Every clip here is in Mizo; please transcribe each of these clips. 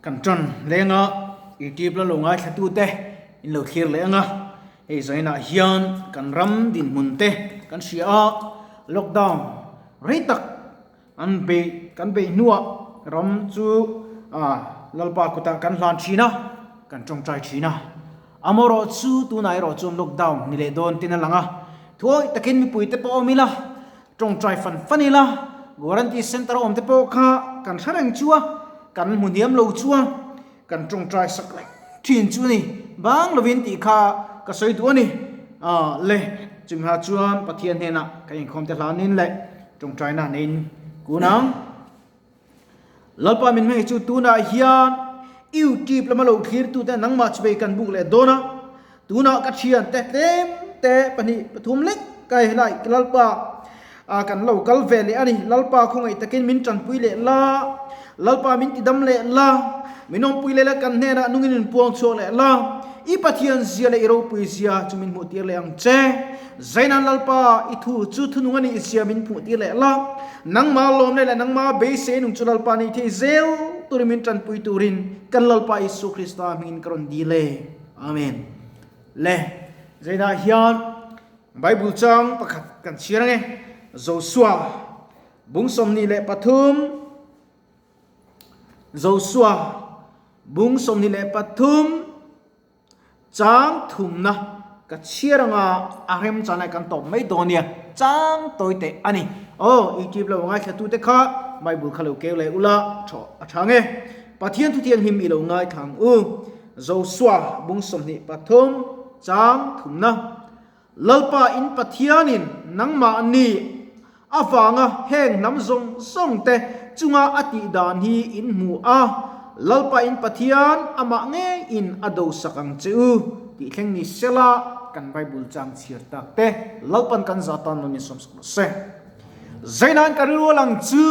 Kan ṭan lenga YouTube la lo ngaithlatute in lo thlir leh ang a, hei zainah hian kan ram dinhmun te kan hria a, lockdown rei tak an beih kan beih hnuah ram chu Lalpa kutah kan hlan thin a, kan tawngtai thin a. Amaherawh chu tunah erawh chuan lockdown ni leh dawn tin a lang a, thuawih takin mipuite pawh awm ila, Tawngtai fan fan ila, Guarantee Centre a awm te pawh kha kan hre reng chu a, kan hmu hniam lo chu a, kan tawngtai sak reng thin chu a ni. Bang lovin tih kha ka sawi duh a ni. Aw le, chumi hma chuan Pathian hnenah ka inkhawm te hlanin leh tawngtaina neiin kun ang. Lalpa min hmeh chu tunah hian YouTube lama lo thlirtute nangmah chubei kan buk leh dawn a, tunah ka thiante tlem te pahnih pathum lek ka helai Lalpa a kan lo kal ve leh a ni. Lalpa khawngaih takin min tanpui leh la, Lalpa min tidam leh la, min awmpui leh la kan hnenah nungin in puang chhuak leh la, i Pathian zia leh i ropui zia chu min hmuh tir leh ang che. Zainan Lalpa, i thu chu thunung a nih zia min hmuh tir leh la, nangmah lawmna leh nangmah beisei nung chu Lalpa nei thei zel turin min tanpui turin kan Lalpa Isua Krista hmingin ka rawn dil e. Amen. Le, Zainah hian Bible chang pakhat kan chhiar ange, Josua bung 23, Josua bung 23, Chang thumna ka chhiar anga a rem chan lai kan tawp mai dawn nia, chang tawi teh a ni. Aw, YouTube lo ngaithlatute kha Bible kha lo keu leh ula thaw a tha nge. Pathian thuthianghlim i lo ngaithla ang u. Josua bung 23 chang thumna. Lalpa in Pathianin nangmahni avanga heng hnam zawng zawng te chunga a tih dan hi in hmu a, Lalpa in Pathian amah ngeiin a dosak ang che u tih thleng ni sela kan Bible chang chhiar tak te Lalpan kan zah tan lo min sawmsak rawh se. Zainain ka rilru a lang chu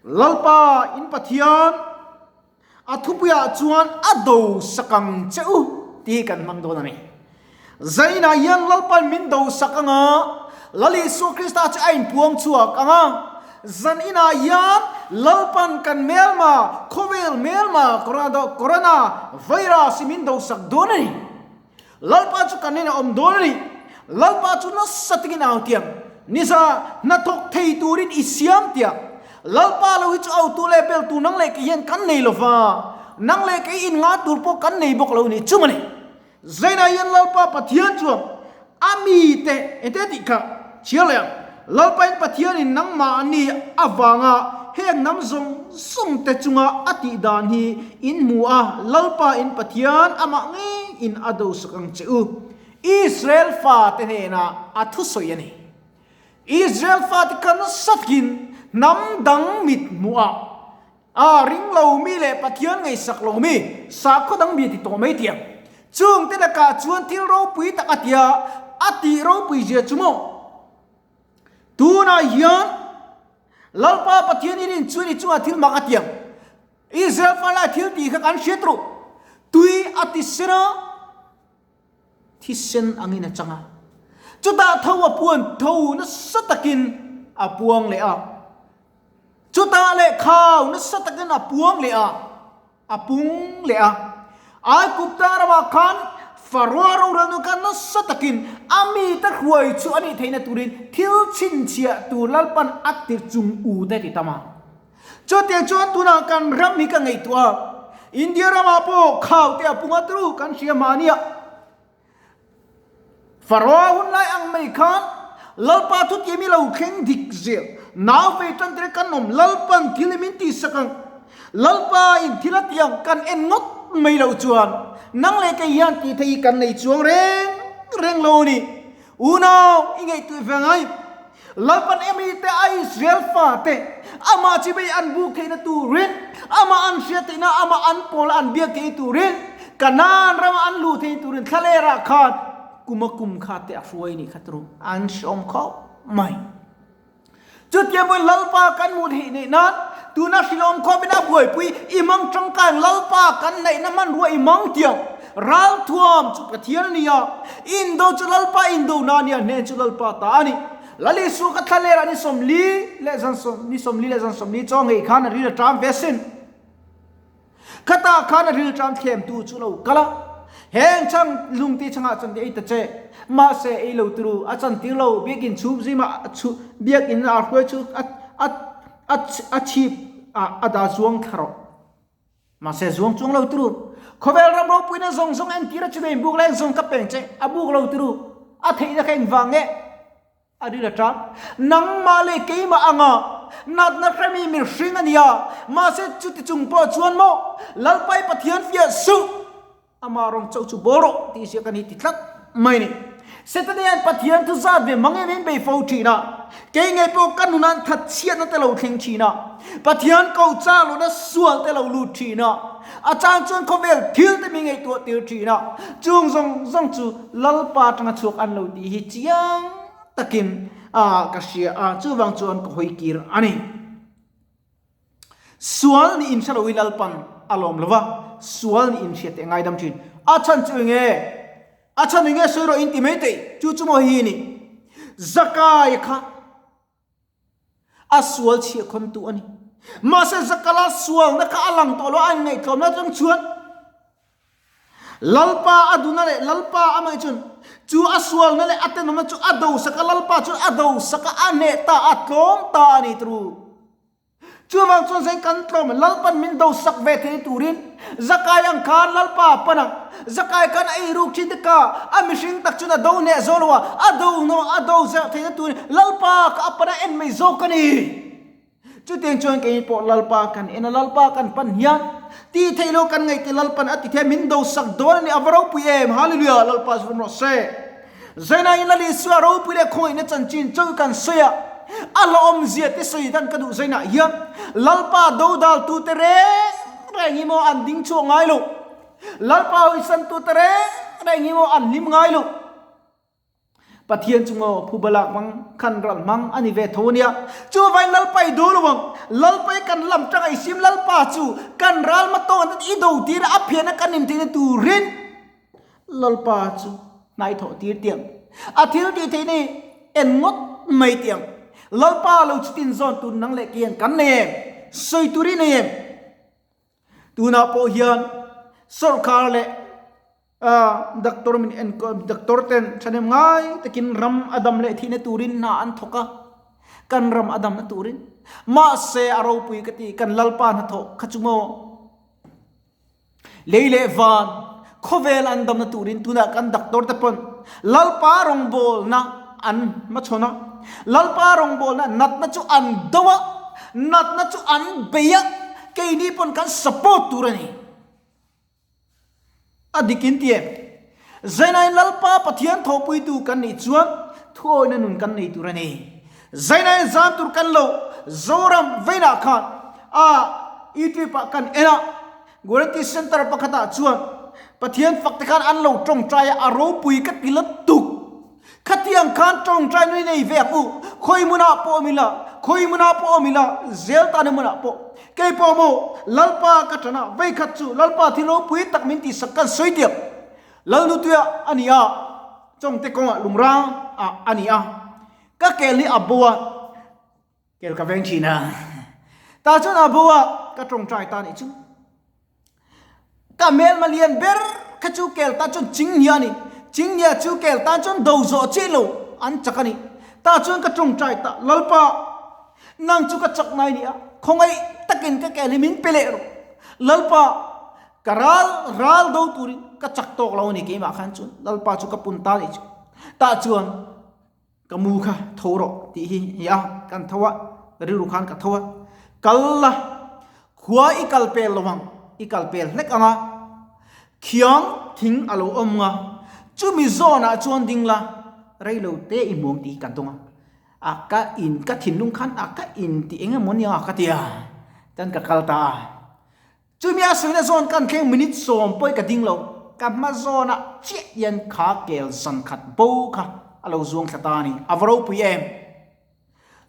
Lalpa in Pathian A thupuiah chuan a dosak ang che u tih hi kan hmang dawn a ni. Zainah hian Lalpan min dosak ang a, Lal Isua Krista chu a inpuang chhuak ang a. Zan inah hian Lalpan kan hmelma, khawvel hmelma, corona virus hi min dosak dawn a ni. Lalpa chu kan hnenah awm dawn a ni. Lalpa chu nasa takin au tiang. Niza hnathawk thei turin i siam tiang. Lalpa lo hi chu autu leh beltu nang leh kei hian kan nei lo va, nang leh kei in nga tur pawh kan nei bawk lo ni. Chuma ni. Zainah hian Lalpa Pathian chuan a mite engte tih kha chhiar leh ang. Lalpa in Pathianin nangmahni avanga heng hnam zawng zawng te chunga a tih dan hi in hmu a, Lalpa in Pathian amah ngeiin a dosak ang che u. Israel fate hnenah a thusawi a ni. Israel fate kha nasa takin hnam dang mit hmuhah a ring lomi leh Pathian ngaihsak lomi sakhaw dang mi a ti tawh mai tiang. Chungte lakah chuan thil ropui tak a tia, a tih ropui zia chu maw? Tunah hian Lalpa Pathian i rin chuan i chungah thil mak a tiang. Israel fa lai thil tih kha kan hriat ru. Tui a ti sen a, thisen angin a chang a. Chutah tho a puan tho nasa takin a puang leh a. Chutah leh khau nasa takin a puang leh a. A pung leh a. Aigupta ramah khan Faroa rorelnu kha nasa takin a mite hruai chu a nih theihna turin thil chhinchhiah tur Lalpan a ti chung u te ti tam a. Chutiang chuan tunah kan ram hi ka ngaihtuah a, India ramah pawh khau te a pung a turu kan hria mahnia. Faroa hun lai ang mai khan Lalpa thutiam i lo thleng dik zel. Nau ve tan tir kan awm Lalpan thil i min tihsak ang. Lalpa in thil a ti ang kan en ngawt mai loh chuan nang leh kei hian tih theih hi kan nei chuang reng reng lo a ni. Unau i ngaihtuah ve ngai. Lalpan emi te a Israel fate amah chi bei an buk theihna turin, amah an hriat theihna, amah an pawl an biak theih turin, Kanaan rama an luh theih turin thlalerah khan kum a kum kha te a hruai nih kha turu an hreawm khawp mai. Chutiang pawhin Lalpa kan hmuh theih neih nan tuna hrilhawm khawpin a buaipui i mang tangkai ang Lalpa kan neihna hmanrua i mang tiang Ralthuam chu Pathian a ni a, indo chu Lalpa indo na a ni a, hnen chu Lalpa ta a ni. Lal Isua ka thla lerah ni 40 leh zan ni 40 leh zan 40 chaw ngei khan a ril a ṭam ve sin. Khatah khan a rilṭam thlemtu chu lo kal a, Heng chang lungti changah chan ti ei ta che. Mahse ei lo turu a chantir lo, biakinn chhum zimah biakinn a hruai chu a a a a chhip ah a dah zuang thla rawh. Mahse zuang chuang lo turu. Khawvel ram ropuina zawng zawng entir a chuvei buk leng zawng ka peng che, a buk lo turu. A theihna kha engvang nge? A ril a ṭap. Nangmah leh keimah anga natna hremi mihring a nia, mahse chuti chung pawh chuan maw Lalpai Pathian fiah suh, amah rawng chauh chu bawl rawh tih ziak a ni ti tlat mai a ni. Setana hian Pathian thu zat ve mang em in bei fo ṭhin a, kei ngei pawh ka nunan thatchhiatna te lo thleng ṭhin a, Pathian ko char lohna sual te lo lut ṭhin a, a chang chuan khawvel thil te mi ngaihtuah tir ṭhin a, chung zawng zawng chu Lalpa aṭanga chhuak an lo tih hi chiang takin a ka hria a, chuvang chuan ka hawi kir a ni. Sual nih inhre lo hi Lalpan a lawm lo va, sual nih inhriat teh ngaidam ṭhin. A chhan chu enge? A chhan enge sawi rawh in ti mai teh, chu chu maw hi ni? Zakaia kha A sual chhiahkhawntu a ni. Mahse Zakala sualna kha a lang tawh lo a, a inngaihtlawmna atang chuan Lalpa a duna leh Lalpa a mah chuan chu a sualna leh a tenawmna chu a dosak a, Lalpa chuan a dosak a, a hneh ta, a tlawm ta a ni turu. Chuvang chuan zain kan tlawm Lalpan min dosak ve thei turin Zakai ang khan Lalpa a pan a, Zakai khan a eiruk thin te ka a mihring tak chuan a do hneh zo lo a, a do hnawh a do zeuh theihna turin Lalpa ka a pan a en mai zawk a ni. Chutiang chuan kei pawh Lalpa kan en a, Lalpa kan pan hian tih theih lo kan ngaih te Lalpan a ti thei a, min dosak dawn a ni, a va ropui em! Hallelujah! Lalpa chu ram rawh se. Zainain Lal Isua ropui leh khawngaihna chanchin chawi kan sawi a, a hlawhawmzia te sawi dan ka duh Zainah hian Lalpa dodaltute reng reng hi maw an ding chhuak ngai lo, Lalpa hawisantute reng reng hi maw an hlim ngai lo. Pathian chu maw phubalak hmang khan ral hmang a ni ve tho a nia. Chuvain Lalpa i do lo ang, Lalpa i kan lam tanga i sim Lalpa chu kan ral hmatawng an i do tir a, a phian a kan hlim theihna turin Lalpa chu hnai thawh tir tiang, a thil tih theih nei en ngawt mai tiang. Lalpa lo chutin zawn tur nang leh keian kan nei em? Sawi tur i nei em? Tunah pawh hian sawrkar leh doctor min enkawl doctor ten thahnem ngai takin ram a dam leh thihna turin hna an thawk a, kan ram a damna turin. Mahse a ropui ka ti, kan Lalpa hnathawh kha chu maw? Lei leh van, khawvel an damna turin tunah kan doctor te pawn Lalpa rawngbawlna an hmachhawn a, Lalpa rawngbawlna natna chu an do a, natna chu an bei a, keini pawn kan support tur a ni. A dik in ti em? Zainain Lalpa Pathian thawhpuitu kan nih chuan thuawina nun kan nei tur a ni. Zainain zam tur kan lo Zoram veinah khan a YouTube ah kan en a, Guarantee Center pakhatah chuan Pathian fak te khan an lo tawngtai a, a ropui ka ti la tuk. Khatiang khan tawngtai nui nei ve ang u, khawi hmunah pawh awm ila, khawi hmunah pawh awm ila, zel tan hmunah pawh. Kei pawh maw Lalpa ka ṭan a, veikhat chu Lalpa thil ropui tak min tihsak kan sawi tiang. Lalnutuia a ni a, Chawngte kawngah lungrang ah a ni a, ka kel hi a bo a, Kel ka veng thin a. Tah chuan a bo a, ka tawngtai ta nih chu. Ka hmelma lian ber kha chu kel tan chuan Chinghnia a ni. Chinghnia chu kel tan chuan do zawh chiah lo an chak a ni. Tah chuan ka tawngtai ta, Lalpa, nang chu ka chak ngai ni a, khawngaih takin ka kel hi min pe leh rawh. Lalpa, ka ral ral do turin ka chak tawk lo a ni keimah khan chuan Lalpa chu ka pun ta nih chu. Tah chuan. Ka mu kha tho rawh tih hi ni a, kan tho a, rilru khan ka tho a, kal la, khua i kal pel lo ang, i kal pel hlek ang a, khiang thing a lo awm nga, chumi zawnah chuan ding la, rei lo te i hmuang tih hi kan dawng a, a ka in ka thinlung khan a ka in tih eng emaw nia ka ti a, chuan ka kal ta a. Chumi a sawina zawn kan thleng minute sawm pawh ka ding lo, ka hma zawnah chiah hian kha kel zan khat bo kha a lo zuang thla ta a ni, a va ropui em?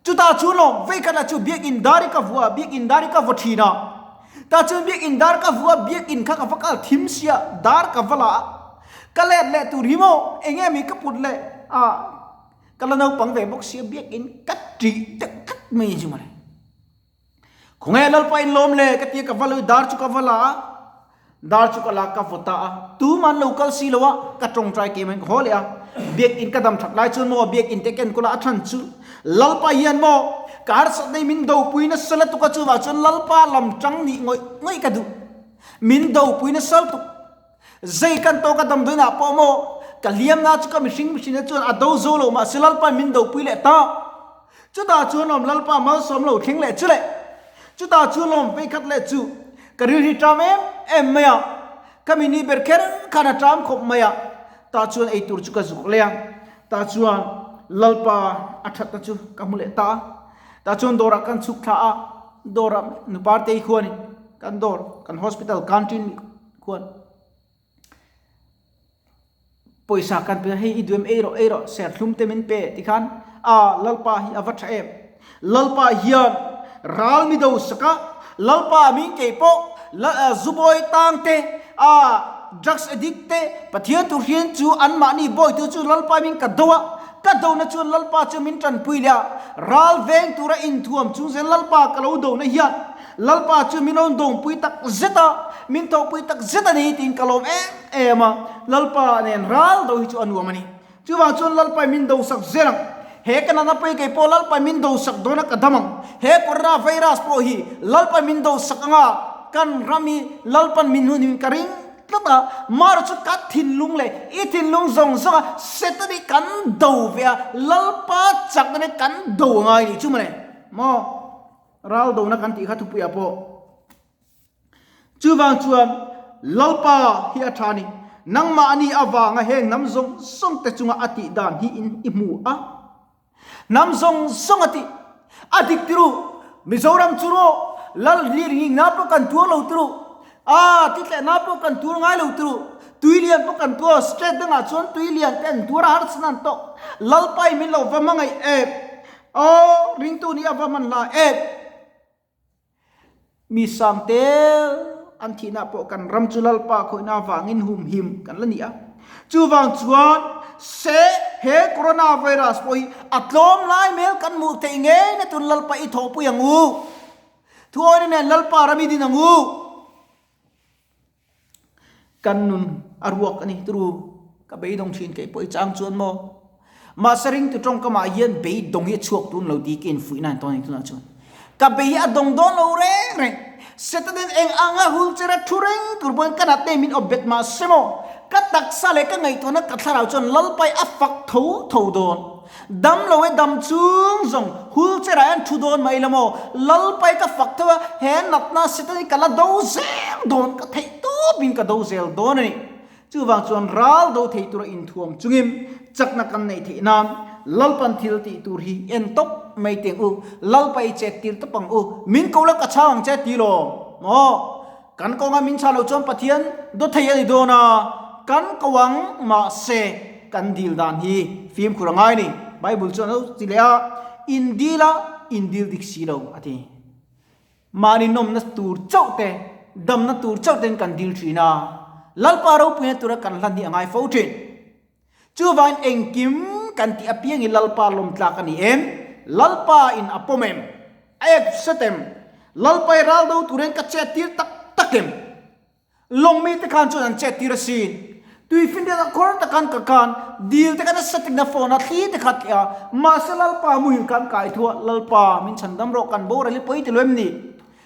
Chutah chu lawm, veikhatah chu biakinn dar i ka vua, biakinn dar i ka vaw thin a, tah chuan biakinn dar ka vua, biakinn kha ka va kal thim sia, dar ka va la a, ka let leh tur hi maw, eng nge mi ka put leh a, ka la naupang ve bawk sia, biakinn ka ṭih deuh tlat mai chu mawle. Khawnge Lalpa in lawm le ka tia ka va lui dar chu ka va la a. Dar chu ka la ka vaw ta a, tum an lo kal si lo a, ka tawngtai kei mai ka haw leh a. Biakinn ka dam that lai chuan maw biakinn te ken kawla a chhan chu Lalpa hian maw ka harsat nei min dopui nasa lutuk a chuvang chuan Lalpa lam tang nih ngawih ngawih ka duh. Min dopui nasa lutuk. Zei kan tawk a damdawiin ah pawh maw ka hliam na chu ka mihring mihrinna chuan a do zo lo mahse Lalpa min dopui leh ta. Chutah chuan lawm Lalpa malsawm lo thleng leh chu leh chutah chuan lawm vei khat leh chu ka ril hi ṭam em em mai a, ka mi ni ber kher khan a ṭam khawp mai a, tah chuan ei tur chu ka zuk leh a, tah chuan Lalpa a ṭhatna chu ka hmu leh ta a, tah chuan dawrah kan chhuk thla a, dawrah Nuparte khuanin kan dawr kan hospital canteen khuan. Pawisa kan pe hei i duem ei rawh ei rawh serthlum te min pe tikhan a Lalpa hi a va tha em Lalpa hian ral mi do saka Lalpa min kei pawh zubawi tang te a drugs addict te Pathian tur hian chu anmahni bawitu chu Lalpa min ka do a ka do na chuan Lalpa chu min tanpui leh a ral veng tura inthuam chung zel Lalpa ka lo do na hian Lalpa chu min rawn dawngpui tak zet a, min thawhpui tak zet a ni tiin ka lawm em em a, Lalpa nen ral do hi chu a nuam a ni. Chuvang chuan Lalpa min dosak zel ang. He ka nana pawh hi kei pawh Lalpa min dosak dawn a ka dam ang. He corona virus pawh hi Lalpa min dosak ang a, kan ram hi Lalpan min hun in ka ring tlat a, mar chu ka thinlung leh i thinlung zawng zawng a Satan hi kan do ve a, Lalpa chakna nen kan do angai a ni chu mawle maw. Ral dona kan tih kha thupuiah pawh chuvang chuan Lalpa hi a tha a ni. Nangmahni avanga heng hnam zawng zawng te chunga a tih dan hi in i hmu a. Hnam zawng zawng a tih a dik ti ru. Mizoram chu rawh Lal lir ngina pawh kan tuar lo ti ru. A ti tleh na pawh kan tuar ngai lo ti ru. Tui lian pawh kan tuar state dangah chuan tui lian te an tuar a harsa nan tawh. Lalpa i min lo va hmangaih em. Aw, ringtu nih a va hman hla em! Mi sang tel an thihna pawh kan ram chu Lalpa khawihna avangin humhim kan la ni a. Chuvang chuan se he coronavirus pawh hi a tlawm lai mel kan hmuh theih ngei na tun Lalpa i thawhpui ang u. Thuawina nen Lalpa ram i din ang u. Kan nun a ruak a ni turu ka beidawng thin kei pawh i chang chuan maw mahse ringtu tawngkamah hian beidawng hi a chhuak tun lo tih ka infuih na tawn tunah chuan ka bei hi a dawng dawn lo reng reng Satan eng anga hul chera thu reng tur pawhin ka nat nei min awp bet mahse maw ka taksa leh ka ngaihtuahna ka thlarau chuan Lalpai a fak tho tho dawn. Dam lo e dam chung zawng hul cherah hian thu dawn mai la maw? Lalpai ka fak theuh a, he natna Satan hi ka la do zel dawn, ka theih tawpin ka do zel dawn a ni. Chuvang chuan ral do thei tura inthuam chungin chakna kan neih theih nan Lalpan thil tih tur hi en tawp mai teng u, Lalpai chet tir tawp ang u, min ko la ka chhang ang che ti lo maw? Kan kawnga min chhan loh chuan Pathian dawthei a ni dawn a, kan ko ang mahse kan dil dan hi fimkhur a ngai a ni. Bible chuan a lo ti leh a, In dil a, in dil dik si lo a ti. Mahni nawmna tur chauh te, damna tur chauh ten kan dil thin a, Lalpa ropuina tura kan hlan hi a ngai fo thin. Chuvangin engkim kan tih apiangin Lalpa lawmtlak a ni em? Lalpa in a pawm em? A ep set em? Lalpa i ral do turin ka chet tir tak tak em? Lawng mite khan chuan an chet tir asin. Tuifinriat a khawr takan ka khan dil te khan a satik na phone a thli te kha tleh a, mahse Lalpa muhil khan kai thu a, Lalpa min chhandam rawh kan boral hi pawi ti lo em ni?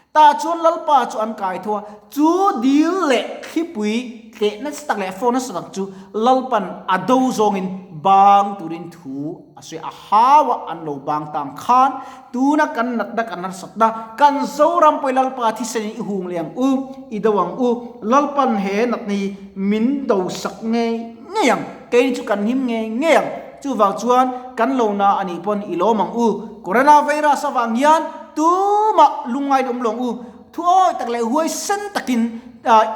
Tah chuan Lalpa chu an kai tho a, chu dil leh thlipui tleh nasa tak leh fawh nasa tak chu Lalpan a do zawngin bang turin thu a sawi a hau a, an lo bang tang khan tuna kan natna kan harsatna kan Zoram pawh i Lalpa thisenin i hung leh ang u, i do ang u, Lalpan he natna hi min do sak ngei ngei ang, keini chu kan him ngei ngei ang, chuvang chuan kan lo na a nih pawn i lawm ang u, Coronavirus avang hian Tumah lungngai awm lo ang u, thu awi tak leh huaisen takin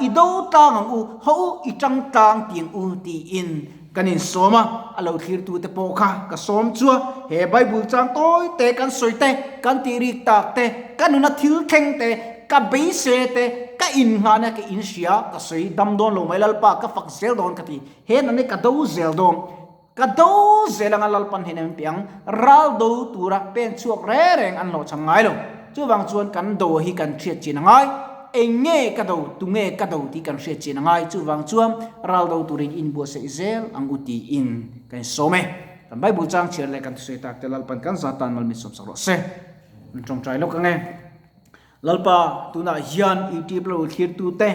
i do tlang ang u, haw u i tang tlang ti ang u tiin kan insawm a, a lo thlirtute pawh kha ka sawm chu a, he Bible chang tawi te kan sawi te, kan tih rik tak te, ka nuna thil thleng te, ka beise te, ka innghahna ka inhria, ka sawi dam dawn lo mai Lalpa ka fak zel dawn ka ti, he nane ka do zel dawn. Ka do zel anga Lalpan hian em piang ral do tura pen chhuak reng reng an hlawhchham ngai lo. Chuvang chuan kan do hi kan hriat chin a ngai. Eng nge ka do, tu nge ka do tih kan hriat chian a ngai. Chuvang chuan ral do turin inbuatsaih zel ang u tiin kan insawm e. Kan Bible chang chhiar leh kan thusawi tak te Lalpan kan za tan mal min sawmsak rawh se. An tawngtai lawk ang e. Lalpa tunah hian YouTube lo thlir tute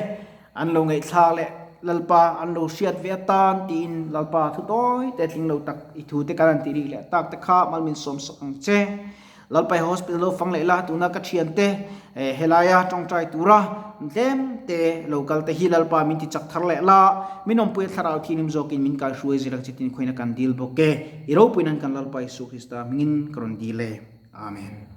an lo ngaihthlak leh Lalpa an lo hriat ve atan tiin Lalpa thu tawi te tling lo tak i thu te kan han tih rik leh tak te kha mal min sawmsak ang che. Lalpai Hospital lo fang leh la, tuna ka thiante helaia tawngtai tura tlem te lo kal te hi Lalpa min ti chak thar leh la, min awmpui a thlarau thianghlim zawkin min kaihruai zel ang che tin khawiin a kan dil bawk e. I ropuiin an kan Lalpa Isua Krista hmingin ka rawn dil e. Amen.